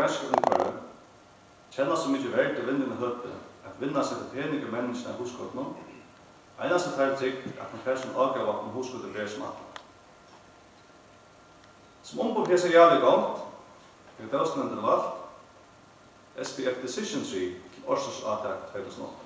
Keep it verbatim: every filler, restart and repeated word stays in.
hjarðskrivumhvørvi kenna so mikið verd í vindinum høpi, at vinna setir pening í menningina av hugskotinum, einans í teirri trygd, at hon fær sín ágóða, um hugskotið ber sum ætlað. Sum umboð fyri hesa jáligu gongd hevur dómsnevndin valt S P F Decision Tree til ársins átak tvey túsund og átta.